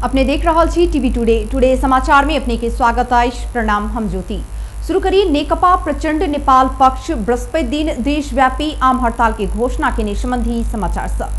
अपने देख रहल छी टीवी टुडे। टुडे समाचार में अपने के स्वागत अछि। प्रणाम, हम ज्योति। शुरू करी नेकपा प्रचंड नेपाल पक्ष बृहस्पति दिन देशव्यापी आम हड़ताल के घोषणा के संबंधी समाचार से।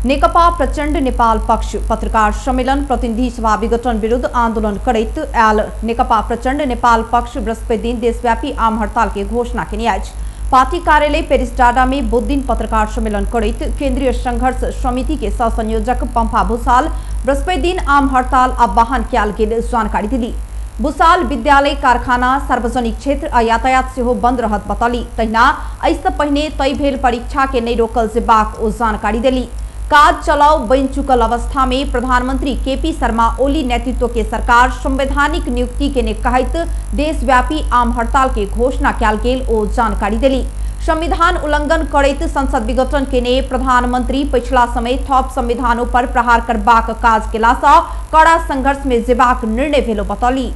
नेकपा प्रचंड नेपाल पक्ष पत्रकार सम्मेलन प्रतिनिधि सभा विघटन विरुद्ध आंदोलन करैत आयल नेकपा प्रचंड नेपाल पक्ष बृहस्पति दिन देशव्यापी आम हड़ताल के घोषणा केने अछि। पार्टी कार्यालय पेरिस डाडा में बुध दिन पत्रकार सम्मेलन करैत केंद्रीय संघर्ष समिति के सह संयोजक पंपा भूषाल बृहस्पति दिन आम हड़ताल आह्वान कयल गेल जानकारी दिली। भूषाल विद्यालय, कारखाना, सार्वजनिक क्षेत्र आ यातायात सेहो बंद रहत बतौली। तहिना एहिसँ पहिने तय भेल परीक्षा के नहि रोकल जेबाक ओ जानकारी देली। काज चलाओ बनि चुकल अवस्था में प्रधानमंत्री केपी शर्मा ओली नेतृत्व के सरकार संवैधानिक नियुक्ति के ने कहैत देशव्यापी आम हड़ताल के घोषणा कयल गेल ओ जानकारी देली। संविधान उल्लंघन करैत संसद विघटन केने प्रधानमंत्री पछिला समय थप संविधानों पर प्रहार करबाक काज केला सँ कड़ा संघर्ष में जेबाक निर्णय भेलो बतौली।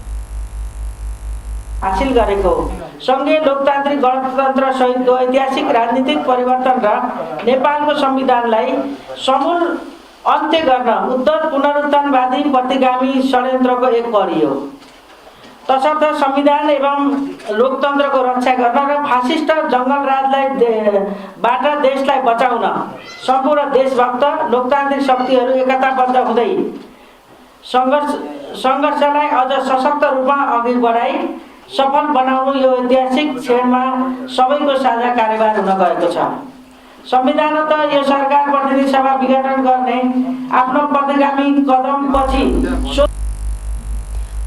हासिल गरेको सङ्घीय लोकतान्त्रिक गणतन्त्र सहितको ऐतिहासिक राजनीतिक परिवर्तन र नेपालको संविधानलाई समूल अन्त्य गर्न उद्धत पुनरुत्थानवादी प्रतिगामी षड्यन्त्रको एक कडी हो। तसर्थ संविधान एवं लोकतन्त्रको रक्षा गर्न र फासिस्ट जङ्गलराजलाई बाट देशलाई बचाउन सम्पूर्ण देशभक्त लोकतान्त्रिक शक्तिहरू एकताबद्ध हुँदै सङ्घर्षलाई अझ सशक्त रूपमा अघि बढाई सफल बनाउनु यो ऐतिहासिक क्षणमा सबैको साझा कार्यभार हुन गएको छ। संविधान त यो सरकार प्रतिनिधि सभा विघटन गर्ने आफ्नो प्रतिगामी कदमपछि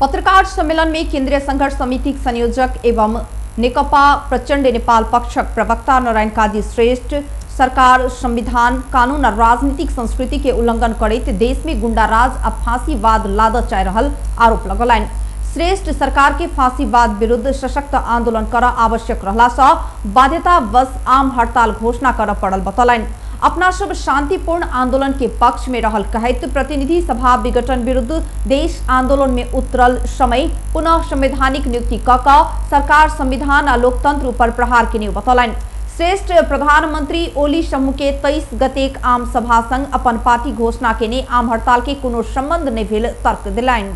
पत्रकार सम्मेलन में केंद्रीय संघर्ष समिति संयोजक एवं नेकपा प्रचंड नेपाल पक्षक प्रवक्ता नारायण काजी श्रेष्ठ सरकार संविधान, कानून और राजनीतिक संस्कृति के उल्लंघन करैत देश में गुंडाराज आ फांसीवाद लादऽ चाहि रहल आरोप लगौलनि। श्रेष्ठ सरकार के फांसीवाद विरुद्ध सशक्त आंदोलन कर आवश्यक रहला सँ बाध्यतावश आम हड़ताल घोषणा कर पड़ल बतौलनि। अपना सब शांतिपूर्ण आंदोलन के पक्ष में रहल कहैत प्रतिनिधि सभा विघटन विरुद्ध देश आंदोलन में उतरल समय पुनः संवैधानिक नियुक्ति क कऽ सरकार संविधान आ लोकतंत्र ऊपर प्रहार केने बतौलनि। श्रेष्ठ प्रधानमंत्री ओली समूह के 23 गतेक आम सभा संग अपन पार्टी घोषणा केने आम हड़ताल के कोनो संबंध नहि भेल तर्क देलनि।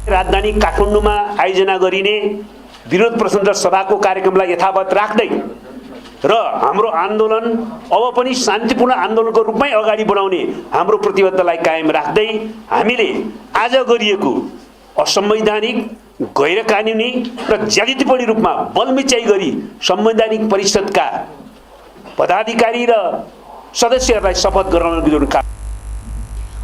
राजधानी काठमाडौँमा आयोजना गरिने विरोध प्रदर्शन सभाको कार्यक्रमलाई यथावत राख्दै र हाम्रो आन्दोलन अब पनि शान्तिपूर्ण आन्दोलनको रूपमै अगाडि बढाउने हाम्रो प्रतिबद्धतालाई कायम राख्दै हामीले आज गरिएको असंवैधानिक, गैरकानुनी र ज्यादतीपूर्ण रूपमा बलमिचाइ गरी संवैधानिक परिषदका पदाधिकारी र सदस्यहरूलाई शपथ गराउन विरोध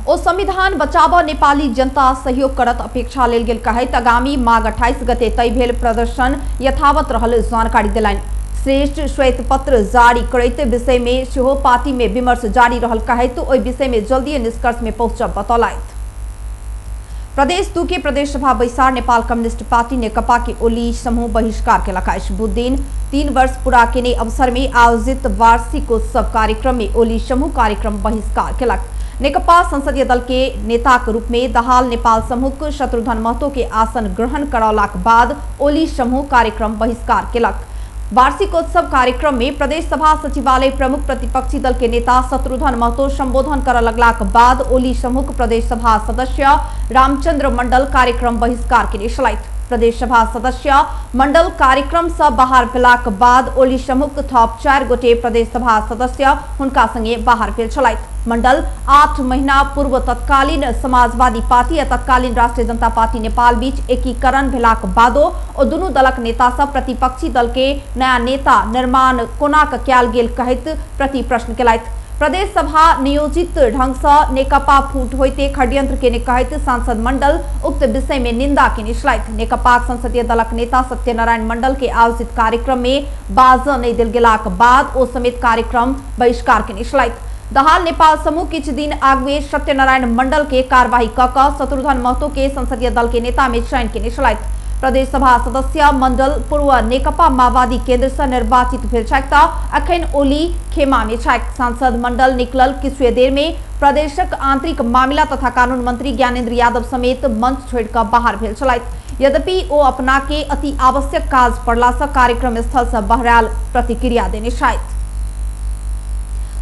ओ संविधान बचाव नेपाली जनता सहयोग करत अपेक्षा लेल गेल कहैत आगामी माघ 28 गते तय भेल प्रदर्शन यथावत रहल जानकारी देलनि। श्रेष्ठ श्वेत पत्र जारी करैत विषय में सेहो पार्टी में विमर्श जारी रहल कहैत ओहि विषय में जल्दी निष्कर्ष में पहुंचब बतौलथि। प्रदेश 2 के प्रदेश सभा बैसार नेपाल कम्युनिस्ट पार्टी नेकपा के ओली समूह बहिष्कार केलक अछि। बुध दिन 3 वर्ष पूरा केने अवसर में आयोजित वार्षिक उत्सव कार्यक्रम में ओली समूह कार्यक्रम बहिष्कार केलक। नेकपा संसदीय दल के नेताक रूप में दहाल नेपाल समूह शत्रुघ्न महतो के आसन ग्रहण करौलाक बाद ओली समूह कार्यक्रम बहिष्कार केलक। वार्षिकोत्सव कार्यक्रम में प्रदेश सभा सचिवालय प्रमुख प्रतिपक्षी दल के नेता शत्रुघ्न महतो संबोधन कर लगलाक बाद ओली समूह प्रदेश सभा सदस्य रामचंद्र मंडल कार्यक्रम बहिष्कार केने छलथि। प्रदेश सभा सदस्य मंडल कार्यक्रम से बाहर भेलाक बाद ओली समूह थप 4 गोटे प्रदेश सभा सदस्य हुनका संगे बाहर भेल छलथि। मंडल 8 महीना पूर्व तत्कालीन समाजवादी पार्टी आ तत्कालीन राष्ट्रीय जनता पार्टी नेपाल बीच एकीकरण भेलाक बादो ओ दुनू दलक नेता सब प्रतिपक्षी दल के नया नेता निर्माण कोना क कयल गेल कहैत प्रति प्रश्न केलथि। प्रदेश सभा नियोजित ढंग से नेकपा फूट होइते षड्यंत्र केने कहैत सांसद मंडल उक्त विषय में निंदा केने छलथि। नेकपा संसदीय दलक नेता सत्यनारायण मंडल के आयोजित कार्यक्रम में बाज नहि देल गेलाक बाद ओ समेत कार्यक्रम बहिष्कार केने छलथि। दहाल नेपाल समूह किछु दिन आगुए सत्यनारायण मंडल के कार्यवाही क कऽ शत्रुघ्न महतो के संसदीय दल के नेता में चयन केने छलथि। प्रदेश सभा सदस्य मंडल पूर्व नेकपा माओवादी केंद्र से निर्वाचित भेल छथि त अखन ओली खेमा में छथि। सांसद मंडल निकलल किछुए देर में प्रदेशक आंतरिक मामिला तथा कानून मंत्री ज्ञानेन्द्र यादव समेत मंच छोड़ि कऽ बाहर भेल छलथि। यद्यपि ओ अपना के अति आवश्यक काज पड़ला से कार्यक्रम स्थल से बहरायल प्रतिक्रिया देने छथि।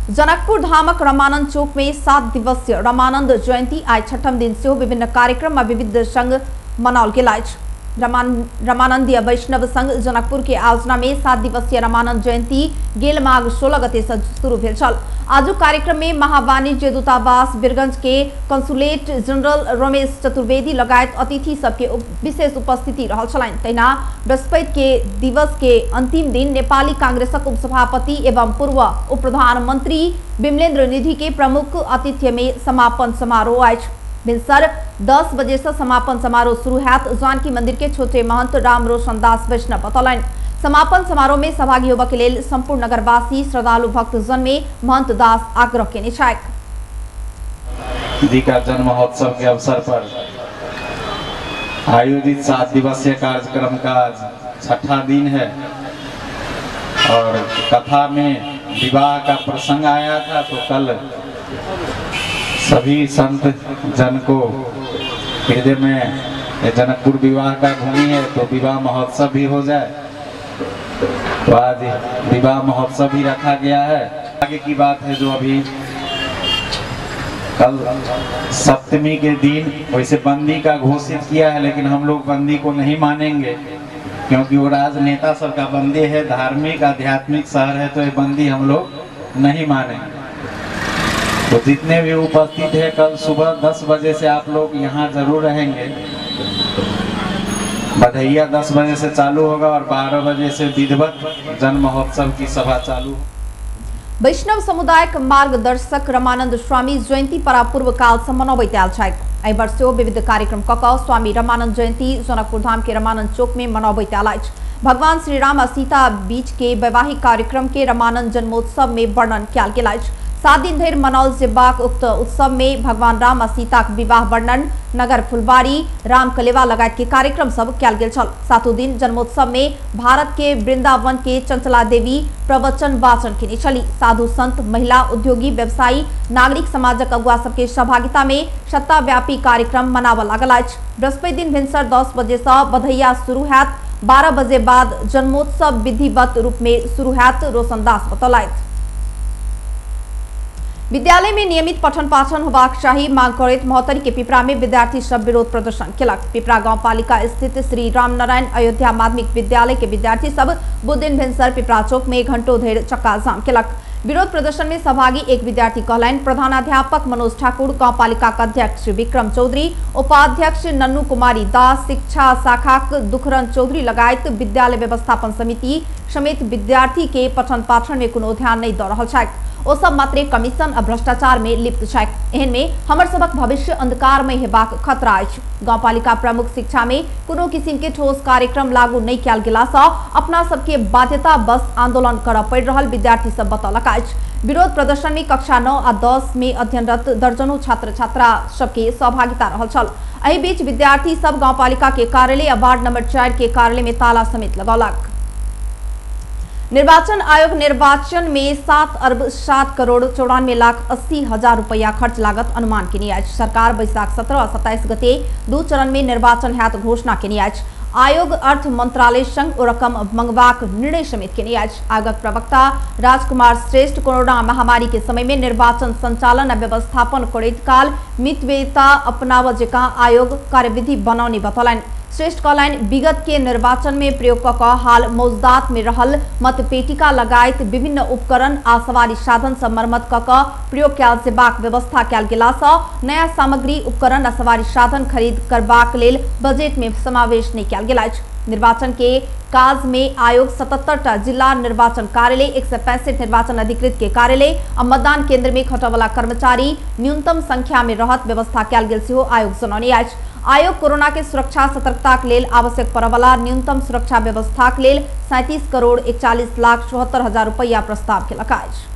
जनकपुर धामक रामानंद चौक में 7 दिवसीय रामानंद जयंती आइ छठम दिन सेहो विभिन्न कार्यक्रम आ विविध संग मनाओल गेल अछि। रामानंदीय वैष्णव संघ जनकपुर के आयोजना में 7 दिवसीय रामानंद जयंती गेल माघ 16 गते से शुरू भेल छल। आजुक कार्यक्रम में महावाणिज्य दूतावास बीरगंज के कंसुलेट जनरल रमेश चतुर्वेदी लगायत अतिथि सबके विशेष उपस्थिति रहल छलनि। तहिना बृहस्पति के दिवस के अंतिम दिन नेपाली कांग्रेसक उपसभापति एवं पूर्व उप प्रधानमंत्री विमलेन्द्र निधि के प्रमुख आतिथ्य में समापन समारोह अछि। भिनसर 10 बजे से समापन समारोह शुरू हैत। जानकी मंदिर के छोटे महंत राम रोशन दास वैष्णव बतौलनि। समापन समारोह में सहभागी होबय के लेल संपूर्ण नगरवासी श्रद्धालु भक्तजन में महंत दास आग्रह केने छथि। जी का जन्म महोत्सव के अवसर पर आयोजित 7 दिवसीय कार्यक्रम का आज छठा दिन है और कथा में विवाह का प्रसंग आया था, तो कल सभी संत जन को हृदय में जनकपुर विवाह का भूमि है तो विवाह महोत्सव भी हो जाए, तो आज विवाह महोत्सव भी रखा गया है। आगे की बात है जो अभी कल सप्तमी के दिन वैसे बंदी का घोषित किया है, लेकिन हम लोग बंदी को नहीं मानेंगे क्योंकि वो राजनेता सबका बंदी है। धार्मिक आध्यात्मिक शहर है तो ये बंदी हम लोग नहीं मानेंगे। तो जितने भी उपस्थित है कल सुबह 10 बजे से आप लोग यहाँ जरूर रहेंगे। बधैया 10 बजे से चालू होगा और 12 बजे से विधिवत जन्म महोत्सव की सभा चालू। वैष्णव समुदायक मार्गदर्शक रामानंद स्वामी जयंती परापूर्व काल से मनबैत आयल छथि। एहि वर्ष सेहो विविध कार्यक्रम क कऽ स्वामी रामानंद जयंती जनकपुर धाम के रामानंद चौक में मनबैत आयल अछि। भगवान श्री राम आ सीता बीच के वैवाहिक कार्यक्रम के रामानंद जन्मोत्सव में वर्णन कयल गेल अछि। 7 दिन धरि मनाओल जेबाक उक्त उत्सव में भगवान राम आ सीताक विवाह वर्णन, नगर फुलबाड़ी, राम कलेवा लगायत के कार्यक्रम सब कयल गेल छल। 7 दिन जन्मोत्सव में भारत के वृंदावन के चंचला देवी प्रवचन वाचन केने छली। साधु संत, महिला, उद्योगी, व्यवसायी, नागरिक समाजक अगुआ सबके सहभागिता में सप्ताहव्यापी कार्यक्रम मनाबऽ लागल अछि। बृहस्पति दिन भिनसर 10 बजे से बधैया शुरू हैत। 12 बजे बाद जन्मोत्सव विधिवत रूप में शुरू हैत, रोशन दास बतौलथि। विद्यालय में नियमित पठन पाठन होबाक चाही मांग करैत महोत्तरी के पिपरा में विद्यार्थी सब विरोध प्रदर्शन केलक। पिपरा गांवपालिका स्थित श्री रामनारायण अयोध्या माध्यमिक विद्यालय के विद्यार्थी सब बुध दिन भिनसर पिपरा चौक में घंटों धरि चक्का जाम केलक। विरोध प्रदर्शन में सहभागी एक विद्यार्थी कहलनि, प्रधानाध्यापक मनोज ठाकुर, गांवपालिका अध्यक्ष विक्रम चौधरी, उपाध्यक्ष नन्नू कुमारी दास, शिक्षा शाखाक दुखरन चौधरी लगायत विद्यालय व्यवस्थापन समिति समेत विद्यार्थी के पठन पाठन में कोनो ध्यान नहीं दऽ रहल छथि। ओ सब मात्रे कमीशन आ भ्रष्टाचार में लिप्त छथि। एहन में हमर सबक भविष्य अंधकारमय हेबाक खतरा अछि। गांवपालिका प्रमुख शिक्षा में कोनो किसिम के ठोस कार्यक्रम लागू नहीं कयल गेला सँ अपना सबके बाध्यता बस आंदोलन करऽ पड़ि रहल विद्यार्थी सब बतौलक अछि। विरोध प्रदर्शन में कक्षा 9 आ 10 में अध्ययनरत दर्जनों छात्र छात्रा सबके सहभागिता रहल छल। एहि बीच विद्यार्थी सब गांवपालिका के कार्यालय आ वार्ड नंबर 4 के कार्यालय में ताला समेत लगौलक। निर्वाचन आयोग निर्वाचन में 7 अरब 7 करोड़ 94 लाख 80 हजार रुपया खर्च लागत अनुमान केने अछि। सरकार बैसाख 17 आ 27 गते 2 चरण में निर्वाचन हैत घोषणा केने अछि। आयोग अर्थ मंत्रालय संग ओ रकम मंगबाक निर्णय समेत केने अछि। आयोगक प्रवक्ता राजकुमार श्रेष्ठ कोरोना महामारी के समय में निर्वाचन संचालन आ व्यवस्थापन करैत काल मितव्ययिता अपनाबऽ जकाँ आयोग कार्यविधि बनौने बतौलनि। श्रेष्ठ कहलनि, विगत के निर्वाचन में प्रयोग कऽ कऽ हाल मौजदात में रहल मतपेटिका लगायत विभिन्न उपकरण आ सवारी साधन सब मरम्मत कऽ कऽ प्रयोग कयल जेबाक व्यवस्था कयल गेला सँ नया सामग्री, उपकरण आ सवारी साधन खरीद करबाक लेल बजट में समावेश नहि कयल गेल अछि। निर्वाचन के काज में आयोग 77टा जिला निर्वाचन कार्यालय, 165 निर्वाचन अधिकृत के कार्यालय आ मतदान केंद्र में खटऽवला कर्मचारी न्यूनतम संख्या में रहत व्यवस्था कयल गेल सेहो आयोग जनौने अछि। आयोग कोरोना के सुरक्षा सतर्कता के लेल आवश्यक पड़यवला न्यूनतम सुरक्षा व्यवस्था के लेल 37 करोड़ 41 लाख 74 हजार रुपया प्रस्ताव केलक अछि।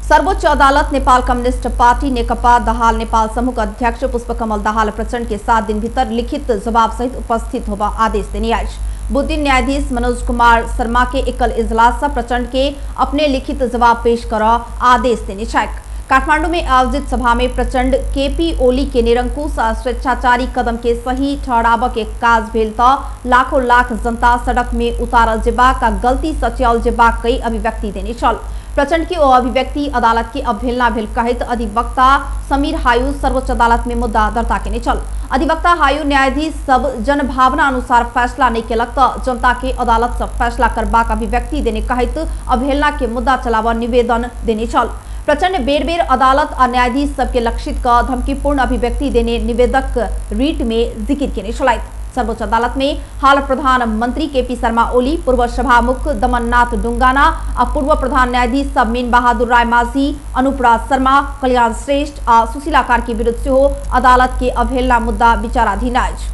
सर्वोच्च अदालत नेपाल कम्युनिस्ट पार्टी नेकपा दाहाल नेपाल समूह अध्यक्ष पुष्पकमल दाहाल प्रचण्ड के 7 दिन भीतर लिखित जवाब सहित उपस्थित होबा आदेश देने अछि। बुधदिन न्यायाधीश मनोज कुमार शर्मा के एकल इजलास से प्रचण्ड के अपने लिखित जवाब पेश कर आदेश देने छथि। काठमांडू में आयोजित सभा में प्रचण्ड केपी ओली के निरंकुश आ स्वेच्छाचारी कदम के सही ठहराबऽ के काज भेल त लाखों लाख जनता सड़क में उतारल जेबाक आ गलती सच्याओल जेबाक कई अभिव्यक्ति देने छल। प्रचंड के ओ अभिव्यक्ति अदालत के अवहेलना भेल कहैत अधिवक्ता समीर हायू सर्वोच्च अदालत में मुद्दा दर्ता केने छल। अधिवक्ता हायू न्यायाधीश सब जनभावना अनुसार फैसला नहीं केलक त जनता के अदालत से फैसला करबाक अभिव्यक्ति देने कहैत अवहेलना के मुद्दा चलाबऽ निवेदन देने छल। प्रचंड बेर बेर अदालत आ न्यायाधीश सबके लक्षित क धमकीपूर्ण अभिव्यक्ति देने निवेदक रीट में जिक्र केने छलथि। सर्वोच्च अदालत में हाल प्रधानमंत्री केपी शर्मा ओली, पूर्व सभामुख दमननाथ डुंगाना आ पूर्व प्रधान न्यायाधीश सब मीन बहादुर राय माझी, अनुपराज शर्मा, कल्याण श्रेष्ठ आ सुशीला कार्की विरुद्ध सेहो अदालत के अवहेलना मुद्दा विचाराधीन अछि।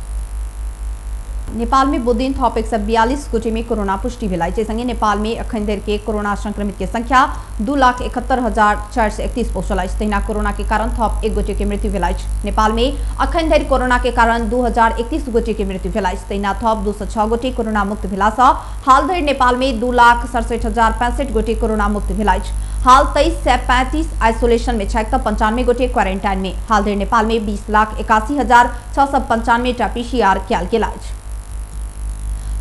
नेपाल में बुधदिन थप 142 गोटे में कोरोना पुष्टि भेल अछि। संगे नेपाल में अखन धरि के कोरोना संक्रमित के संख्या 2,71,431 पहुंचल अछि। तहिना कोरोना के कारण थप 1 गोटे के मृत्यु भेल अछि। नेपाल में अखन धरि कोरोना के कारण 2,031 गोटे के मृत्यु भेल अछि। तहिना थप 206 गोटे कोरोना मुक्त भेला सँ हाल धरि नेपाल में 2,67,065 गोटे कोरोना मुक्त भेल अछि। हाल 2335 आइसोलेशन में छथि त 95 गोटे क्वारेंटाइन में। हाल धरि नेपाल में 20,81,695 टा पीसीआर कयल गेल अछि।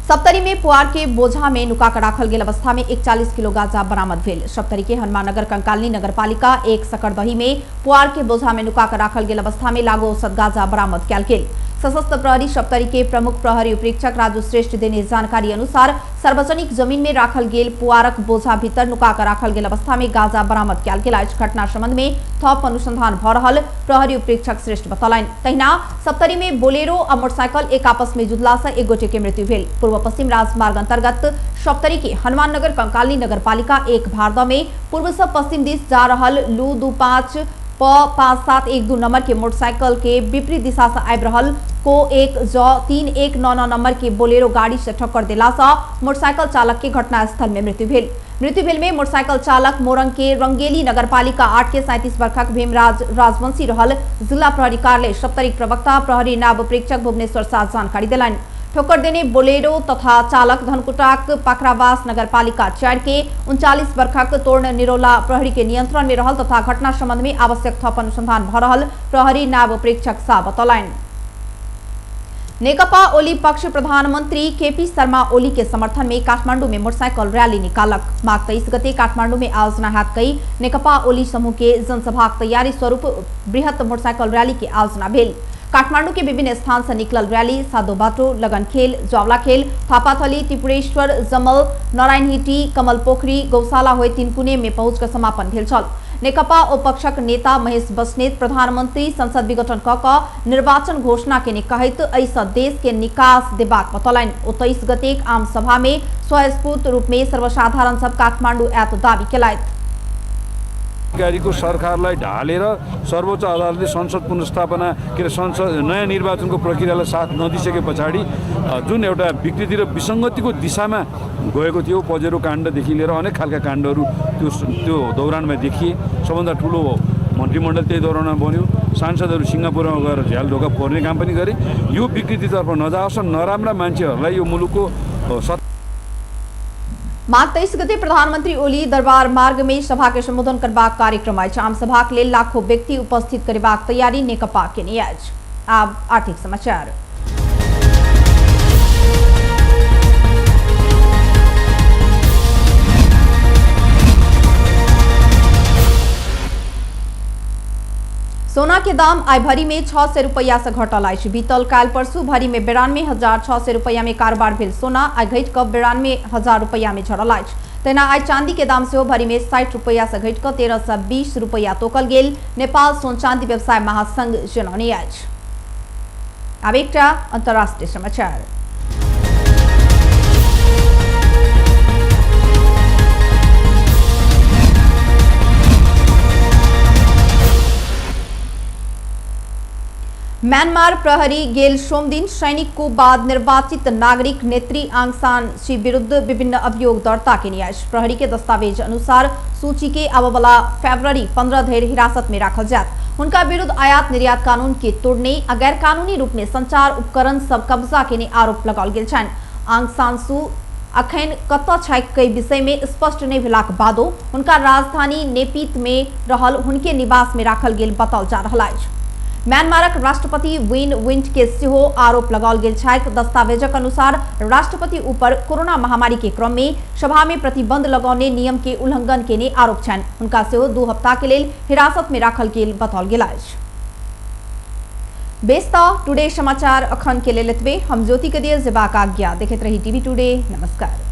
सप्तरी में पुआर के बोझा में नुका कर राखल गेल अवस्था में 41 किलो गांजा बरामद भेल। सप्तरी के हनुमाननगर कंकालनी नगरपालिका 1 सकरदही में पुआर के बोझा में नुका कर राखल गेल अवस्था में लागू औसत गांजा बरामद कयल गेल। सशस्त्र प्रहरी सप्तरी के प्रमुख प्रहरी उपरीक्षक राजू श्रेष्ठ देने जानकारी अनुसार सार्वजनिक जमीन में राखल गेल पुआरक बोझा भीतर नुका कर राखल गेल अवस्था में गांजा बरामद कयल गेल अछि। घटना संबंध में थप अनुसंधान भ रहल प्रहरी उपरीक्षक श्रेष्ठ बतौलनि। तहिना सप्तरी में बोलेरो आ मोटरसाइकिल एक आपस में जुदला से एक गोटे के मृत्यु भेल। पूर्व पश्चिम राजमार्ग अंतर्गत सप्तरी के हनुमाननगर कंकालनी नगरपालिका 1 भारदा में पूर्व से पश्चिम दिस जा रहल लू 25 प 5712 नंबर के मोटरसाइकिल के विपरीत दिशा से आबि रहल को 1 ज 3199 नंबर के बोलेरो गाड़ी से ठक्कर देला से मोटरसाइकिल चालक के घटनास्थल में मृत्यु भेल। मृत्यु भेल में मोटरसाइकिल चालक मोरंग के रंगेली नगरपालिका 8 के 37 वर्षक भीमराज राजवंशी रहल जिला प्रहरी कार्यालय सप्तरी प्रवक्ता प्रहरी नायब प्रेक्षक भुवनेश्वर साह जानकारी देलनि। ठोकर देने बोलेरो तथा चालक धनकुटाक पाखरावास नगरपालिका 4 के 39 वर्षक तोरण निरौला प्रहरी के नियंत्रण में रहल तथा घटना संबंध में आवश्यक थप अनुसंधान भ रहल प्रहरी नायब प्रेक्षक साह बतौलनि। नेकपा ओली पक्ष प्रधानमंत्री केपी शर्मा ओली के समर्थन में काठमांडू में मोटरसाइकिल रैली निकालक। माघ 23 गते काठमांडू में आयोजना हैत कई नेकपा ओली समूह के जनसभा तैयारी स्वरूप बृहत मोटरसाइकिल रैली के आयोजना भेल। काठमांडू के विभिन्न स्थान से निकलल रैली सादोबाटो, लगनखेल, ज्वालाखेल, थापाथली, त्रिपुरेश्वर, जमल, नारायणहिटी, कमल पोखरी, गौशाला होइत तिनकुने में पहुंचकर समापन भेल छल। नेकपा ओ पक्षक नेता महेश बस्नेत प्रधानमंत्री संसद विघटन क क निर्वाचन घोषणा केने कहैत एहिसँ देश के निकास देबाक बतौलनि। ओ 23 गतेक आम सभा में स्वस्फूर्त रूप में सर्वसाधारण सब काठमांडू आयत दावी केलथि। अधिकारीको सरकारलाई ढालेर सर्वोच्च अदालतले संसद पुनर्स्थापना के अरे संसद नयाँ निर्वाचनको प्रक्रियालाई साथ नदिसके पछाडि जुन एउटा विकृति र विसङ्गतिको दिशामा गएको थियो, पजेरो काण्डदेखि लिएर अनेक खालका काण्डहरू त्यो त्यो दौरानमा देखिए। सबभन्दा ठुलो मन्त्रीमण्डल त्यही दौरानमा बन्यो, सांसदहरू सिङ्गापुरमा गएर झ्याल ढोका फोर्ने काम पनि गरे। यो विकृतितर्फ नजाओस्, नराम्रा मान्छेहरूलाई यो मुलुकको माघ 23 गते प्रधानमंत्री ओली दरबार मार्ग में सभा के संबोधन करबाक कार्यक्रम अछि। आम सभा के लेल लाखों व्यक्ति उपस्थित करबाक तैयारी नेकपा केने अछि। आब आर्थिक समाचार। सोना के दाम आइ भरी में 600 रुपया से घटल अछि। बीतल काल्हि परसू भरी में 92,600 रुपया में कारोबार भेल सोना आइ घटि कऽ 92,000 रुपया में झड़ल अछि। तहिना आइ चांदी के दाम सेहो भरी में 60 रुपया से घटि कऽ 1320 रुपया तोकल गेल नेपाल सोन चांदी व्यवसाय महासंघ जनौने अछि। आब एकटा अंतर्राष्ट्रीय समाचार। म्यांमार प्रहरी गेल सोमदिन सैनिक को बाद निर्वाचित नागरिक नेत्री आंग सान सी विरुद्ध विभिन्न अभियोग दर्ता केने अछि। प्रहरी के दस्तावेज अनुसार सूची के आबयवला फरवरी 15 धरि हिरासत में राखल जायत। हुनका विरुद्ध आयात निर्यात कानून के तोड़ने आ गैरकानूनी रूप में संचार उपकरण सब कब्जा केने आरोप लगाओल गेल छनि। आंग सान सू अखन कतऽ छथि कई विषय में स्पष्ट नहीं भेलाक बादो हुनका राजधानी नेपीत में रहल हुनके निवास में राखल गेल बताओल जा रहल अछि। म्यांमारक राष्ट्रपति विन विंट के सेहो आरोप लगाओल गेल छैक। दस्तावेजक अनुसार राष्ट्रपति ऊपर कोरोना महामारी के क्रम में सभा में प्रतिबंध लगौने नियम के उल्लंघन केने आरोप छनि। हुनका सेहो 2 हफ्ता के लेल हिरासत में राखल गेल बताओल गेल अछि। बेस त टुडे समाचार अखन के लेल एतबे। हम ज्योति के दिए जेबाक आज्ञा। देखैत रही टीवी टुडे। नमस्कार।